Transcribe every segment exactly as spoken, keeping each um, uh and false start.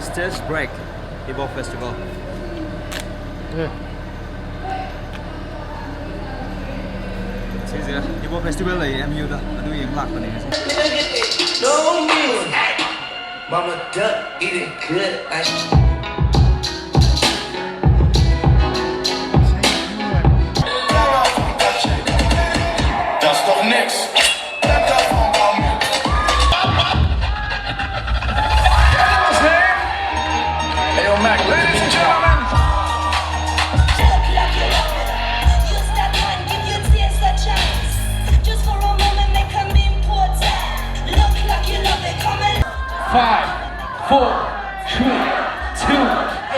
Stage Break Hip Hop Festival. ꯁꯤꯁꯦ Hip Hop Festival ꯂꯩꯌꯦ M ꯌꯨꯗ, ꯑꯗꯨ ꯌꯦꯡ ꯂꯥꯛꯄꯅꯦ ꯉꯁꯤ꯫ No me. Mama duck eating good. I Dust off next. Hey, yo, Mac, ladies and gentlemen. Look like you love it. Use that line, give your tears a chance. Just for a moment, make them important. Look like you love it, come on. Five, four, three, two,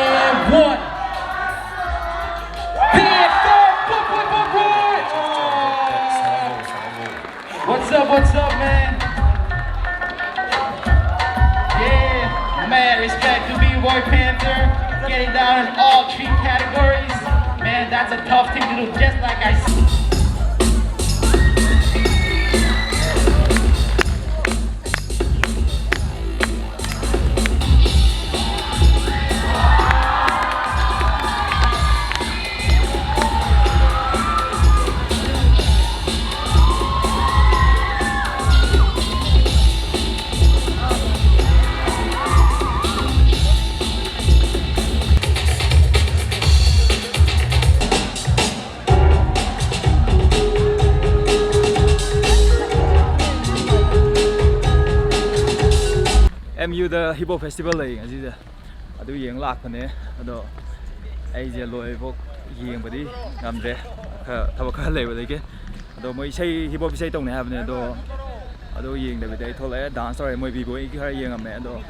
and one. Big, big, big, big, big, big. What's up, what's up, man? Yeah, mad respect to B-Boy Panther, getting down in all three categories. Man, that's a tough thing to do, just like I see. M ꯌꯨꯗ Hip Hop Festival ꯂꯩ ꯉꯁꯤꯁꯦ, ꯑꯗꯨ ꯌꯦꯡ ꯂꯥꯛꯄꯅꯦ꯫ ꯑꯗꯣ ꯑꯩꯁꯦ ꯂꯣꯏꯐꯥꯎ ꯌꯦꯡꯕꯗꯤ ꯉꯝꯗ꯭ꯔꯦ, ꯈꯔ ꯊꯕꯛ ꯈꯔ ꯂꯩꯕꯗꯒꯤ꯫ ꯑꯗꯣ ꯃꯣꯏ ꯏꯁꯩ, Hip Hop ꯏꯁꯩ ꯇꯧꯅꯤ ꯍꯥꯏꯕꯅꯦ, ꯑꯗꯣ ꯑꯗꯨ ꯌꯦꯡꯗꯕꯤꯗ ꯑꯩ ꯊꯣꯛꯂꯛꯑꯦ꯫ Dance ꯇꯧꯔꯦ, ꯃꯣꯏ B-Boy ꯈꯔ ꯌꯦꯡꯉꯝꯃꯦ꯫ ꯑꯗꯣ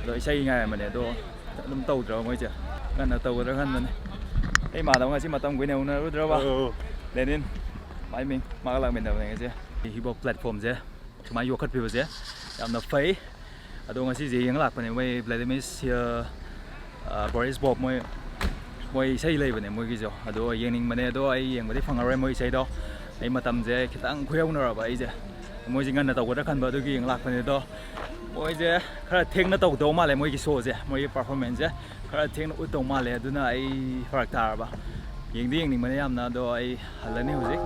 ꯑꯗꯣ ꯏꯁꯩ ꯉꯥꯏꯔꯝꯕꯅꯦ, ꯑꯗꯣ ꯑꯗꯨꯝ ꯇꯧꯗ꯭ꯔꯕ ꯃꯣꯏꯁꯦ꯫ ꯉꯟꯅ ꯇꯧꯒꯗ꯭ꯔꯥ ꯈꯟꯕꯅꯦ꯫ ꯑꯩ ꯏꯃꯥꯟꯅꯕ ꯉꯁꯤ ꯃꯇꯝ ꯀꯨꯏꯅ ꯎꯅꯔꯨꯗ꯭ꯔꯕ꯫ ꯑꯧ꯫ ꯂꯦꯅꯤꯟ, ꯃꯥꯏ ꯃꯤꯡ, ꯃꯥꯒ ꯂꯥꯛꯃꯤꯟꯅꯕꯅꯦ ꯉꯁꯤ꯫ Hip Hop platformꯁꯦ ꯁꯨꯃꯥꯏꯅ ꯌꯣꯛꯈꯠꯄꯤꯕꯁꯦ ꯌꯥꯝꯅ ꯐꯩ꯫ ꯑꯗꯣ ꯉꯁꯤꯁꯦ ꯌꯦꯡ ꯂꯥꯛꯄꯅꯦ, ꯃꯣꯏ ꯕ꯭ꯂꯦꯗꯤꯃꯤꯁ, ꯑ, ꯑ, ꯕꯣꯔꯤꯁ ꯕꯣꯞ ꯃꯣꯏ, ꯃꯣꯏ ꯏꯁꯩ ꯂꯩꯕꯅꯦ ꯃꯣꯏꯒꯤꯁꯨ꯫ ꯑꯗꯣ ꯌꯦꯡꯅꯤꯡꯕꯅꯦ, ꯑꯗꯣ ꯑꯩ ꯌꯦꯡꯕꯗꯤ ꯐꯪꯉꯔꯣꯏ ꯃꯣꯏ ꯏꯁꯩꯗꯣ꯫ ꯑꯩ ꯃꯇꯝꯁꯦ ꯈꯤꯇꯪ ꯈꯨꯌꯧꯅꯔꯕ ꯑꯩꯁꯦ꯫ ꯃꯣꯏꯁꯦ ꯉꯟꯅ ꯇꯧꯒꯗ꯭ꯔꯥ ꯈꯟꯕ, ꯑꯗꯨꯒꯤ ꯌꯦꯡ ꯂꯥꯛꯄꯅꯦ꯫ ꯑꯗꯣ ꯃꯣꯏꯁꯦ ꯈꯔ ꯊꯦꯡꯅ ꯇꯧꯗꯧ ꯃꯥꯜꯂꯦ, ꯃꯣꯏꯒꯤ ꯁꯣꯁꯦ, ꯃꯣꯏꯒꯤ ꯄꯔꯐꯣꯔꯃꯦꯟꯁꯁꯦ ꯈꯔ ꯊꯦꯡꯅ ꯎꯠꯇꯧ ꯃꯥꯜꯂꯦ꯫ ꯑꯗꯨꯅ ꯑꯩ ꯐꯔꯛ ꯇꯥꯔꯕ꯫ ꯌꯦꯡꯗꯤ ꯌꯦꯡꯅꯤꯡꯕꯅꯦ ꯌꯥꯝꯅ, ꯑꯗꯣ ꯑꯩ ꯍꯜꯂꯅꯤ ꯍꯧꯖꯤꯛ꯫